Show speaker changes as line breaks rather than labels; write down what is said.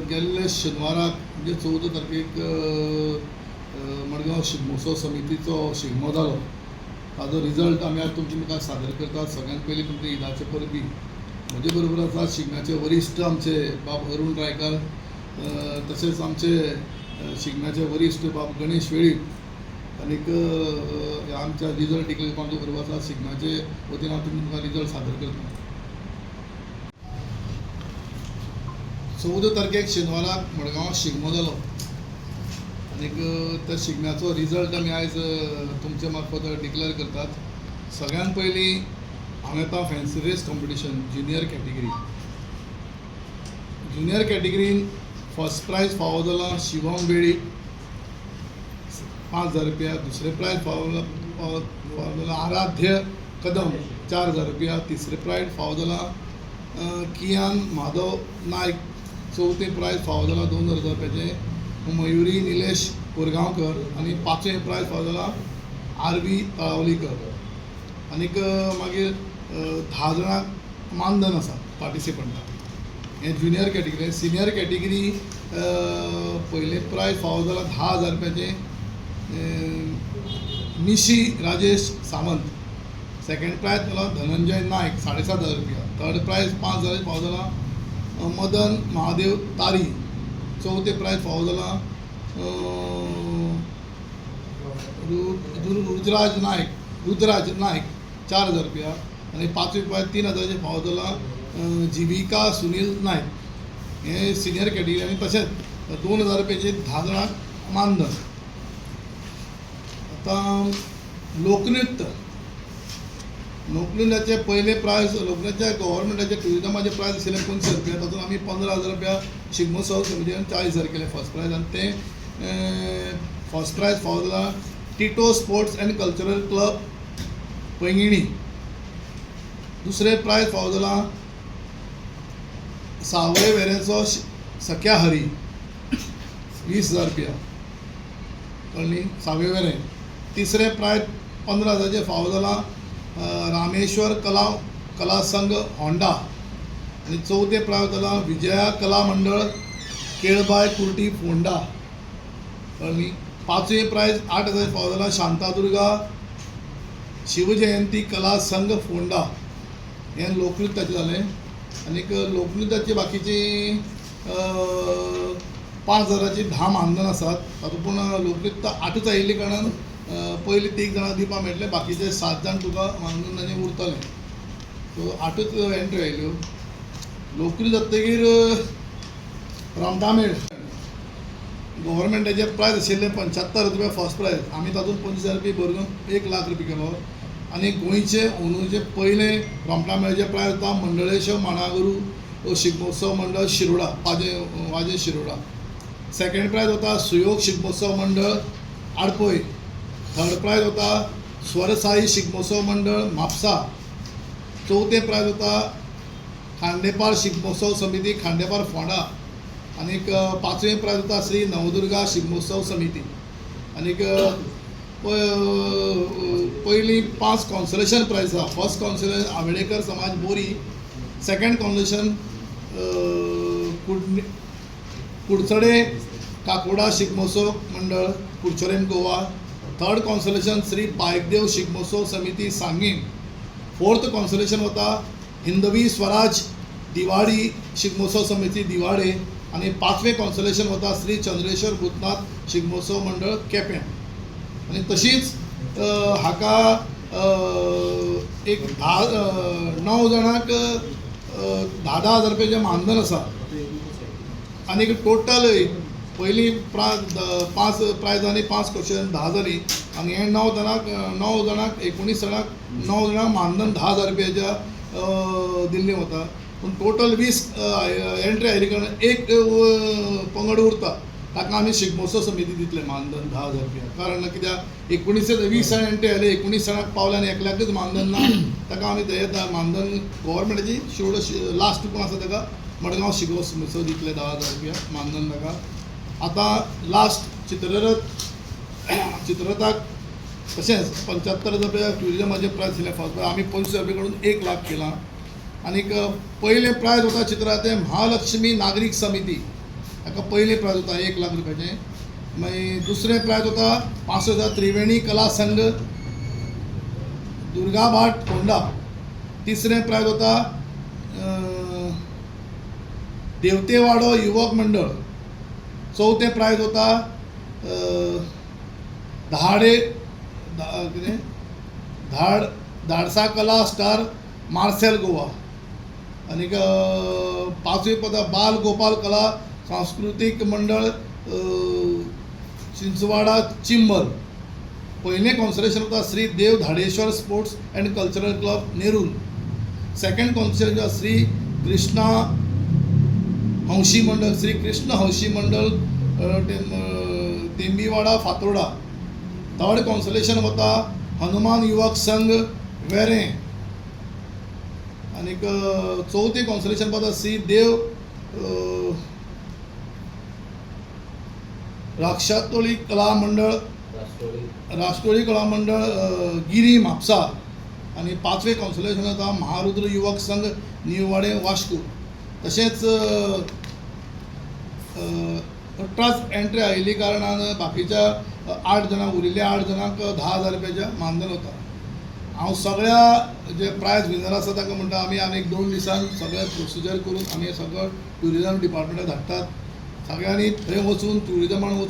गेल्ले शेनवाराक म्हणजे 14 तारखेक मडगांव शिगमोत्सव समितीचो शिगमो जालो. ताजो रिजल्ट आमी आज तुमचे मुखार सादर करतात. सगळ्यात पयलीं तुमकां ईदाचे परबी. म्हजे बरोबर आसा शिगम्याचे वरिश्ठ आमचे बाब अरुण रायकार, तशेंच आमचे शिगम्याचे वरिश्ठ बाब गणेश वेळीप आनीक आमच्या रिजल्ट डिक्लेर आमचे बरोबर आसा. शिगम्याचे वतीन हांव तुमकां रिजल्ट सादर करता. 14 तारखेक शेनवाराक मडगांवां शिगमो जालो आनीक त्या शिगम्याचो रिजल्ट आमी आयज तुमचे मार्फत डिक्लेअर करतात. सगळ्यान पयलीं हांव येता fancy dress competition junior category. Junior कॅटेगरीन first prize फावो जाला शिवम वेळीप 5000 रुपया. दुसरें प्रायज फावो फावो जाला आराध्य कदम 4000 रुपया. तिसरें प्रायज फावो जाला कियान माधव नायक. चवथें प्रायज फावो जाला 2000 रुपयाचें मयुरी निलेश कोरगांवकर आनी पांचवें प्रायज फावो जाला आर वी तळावलीकर. आनीक मागीर 10 जाणांक मानधन आसा पार्टिसिपंटाक. हें ज्युनियर कॅटेगरी. सिनियर कॅटेगरी पयलें प्रायज फावो जाला 10,000 रुपयाचें निशी राजेश सावंत. सेकंड प्रायज जाला धनंजय नायक 7500 रुपया. थर्ड प्रायज 5000 फावो जाला मदन महादेव तारी. चवथें प्रायज फावो जाला रुद्राज नायक 4000 रुपया आनी पांचवें प्रायज 3000चें फावो जाला जिविका सुनील नायक. हें सिनियर कॅटेगरी आनी तशेंच 2000 रुपयाचे 10 जाणांक मानधन. आतां लोकनृत्य. लोकनृत्याचे पयले प्रायज, लोकनृत्या गव्हर्मेंटाचे टुरिजमाचे प्रायज आशिल्लें 25 रुपया. तातूंत आमी 15,000 रुपया शिगमोत्सव समितीन 40,000 केले फर्स्ट प्रायज आनी तें फर्स्ट प्रायज फावो जाला Tito sports and cultural club, Poinguinim. दुसरें प्रायज फावो जाला सावय वेरेंचो सख्या हरी 20,000 रुपया, कळ्ळी, सावय वेरें. तिसरें प्रायज 15,000चें फावो जाला रामेश्वर कला कला संघ, होंडा आनी चवथें प्रायज जाला विजया कला मंडळ, केळबाय कुर्टी, फोंडा, कळ्ळी. पांचवें प्रायज 8000 फावो जाला शांतादुर्गा शिवजयंती कला संघ, फोंडा. हें लोकनृत्याचें जालें. आनीक लोकनृत्याची बाकीची 5000ची 10 मानधन आसात. तातूंत पूण लोकनृत्य आठूच आयिल्ले कारणान पयलीं तीग जाणां दिवपा मेळटलें, बाकीचे सात जाण तुका मानधन तांचें उरतलें. सो आठूच एंट्री आयल्यो. लोकनृत्य जातकीर रोमटामेळ. गव्हर्मेंटाचे प्रायज आशिल्लें 75 रुपया फर्स्ट प्रायज. आमी तातूंत 25,000 रुपया भरून 1 लाख रुपया केलो आनी गोंयचे अंदूचे पयलें रोमटामेळाचें प्रायज वता मंडळेश्वर माणागुरू शिगमोत्सव मंडळ, शिरोडा, वाजे वाजे शिरोडा. सेकंड प्रायज वता सुयोग शिगमोत्सव मंडळ, आडपय. थर्ड प्रायज वता स्वरसाई शिगमोत्सव मंडळ, म्हापसा. चवथें प्रायज वता खांडेपार शिगमोत्सव समिती, खांडेपार, फोंडा. आनीक पांचवें प्रायज वता श्री नवदुर्गा शिगमोत्सव समिती. आनीक पयलीं पांच कॉन्सलेशन प्रायज आसा. फर्स्ट कॉन्सलेशन आवेडेकर समाज, बोरी. सेकंड कॉन्सलेशन कुडचडे काकोडा शिगमोत्सव मंडळ, कुडचडेम, गोवा. थर्ड कॉन्सलेशन श्री पायकदेव शिगमोत्सव समिती, सांगीम. फोर्थ कॉन्सलेशन वता हिंदवी स्वराज दिवाडी शिगमोत्सव समिती, दिवाडे. आनी पांचवें कॉन्सलेशन वता श्री चंद्रेश्वर भूतनाथ शिगमोत्सव मंडळ, केपें. आनी तशीच हाका एक 10 णव जाणांक 10-10 हजार रुपयाचें मानधन आसा. आनीक टोटल पयलीं पांच प्रायज आनी पांच क्वेश्चन 10 जालीं आनी हे णव जाणांक 19 जाणांक, णव जाणांक मानधन 10,000 रुपयाच्या दिल्लें वता. पूण टोटल 20 एंट्री आयिल्ले कारणान एक पंगड उरता, ताका आमी शिगमोत्सव समिती दितले मानधन 10,000 रुपया. कारण कित्याक 19 20 जाण एंट्री आयले, 19 जाणांक पावले आनी एकल्याकच मानधन ना. ताका आमी ते मानधन गव्हर्मेंटाची शेवट लास्ट कोण आसा ताका मडगांव शिगमोत्सव दितले 10,000 रुपया मानधन ताका. आतां लास्ट चित्ररथ. चित्ररथाक तशेंच 75 रुपया ट्युरिजमाचें प्रायज आशिल्लें फर्स्ट प्रायज. आमी 25 रुपया कडून 1 लाख केलां. आनीक पयलें प्रायज वता चित्रां तें महालक्ष्मी नागरीक समिती. ताका पयलें प्रायज वता 1 लाख रुपयाचें. मागीर दुसरें प्रायज वता 5,000, त्रिवेणी कला संघ, दुर्गाभाट, फोंडा. तिसरें प्रायज वता देवतेवाडो युवक मंडळ. चवथें प्रायज वता धाडे कितें धाड धाडसा कला स्टार, मार्सेल, गोवा. आनीक पांचवें पद बाल गोपाल कला सांस्कृतीक मंडळ, चिंचवाडा, चिंबल. पयलें कॉन्सलेशन वता श्री देव धाडेश्वर sports and cultural club, Nerul. Second consolation Shri Krishna हौशी मंडळ, श्री कृष्ण हौशी मंडळ, तेंबीवाडा, फातोर्डा. थर्ड कॉन्सलेशन वता हनुमान युवक संघ, वेरें. आनीक चवथें कॉन्सलेशन वता श्री देव राक्षातोळी कला मंडळ, राष्ट्रोळी कला मंडळ, गिरी, म्हापसा. आनी पांचवें कॉन्सलेशन वता महारुद्र युवक संघ, न्यूवाडे, वास्को. तशेंच 18च एंट्री आयिल्ली कारणान बाकीच्या आठ जाणांक, उरिल्ल्या आठ जाणांक 10,000 रुपयाचें मानधन वता. हांव सगळ्या जे प्रायज विनर आसा तांकां म्हणटा, आमी आनीक 2 दिसान सगळें प्रोसिजर करून आमी सगळो ट्युरिजम डिपार्टमेंटाक धाडटात. सगळ्यांनी थंय वचून, ट्युरिजमान वचून.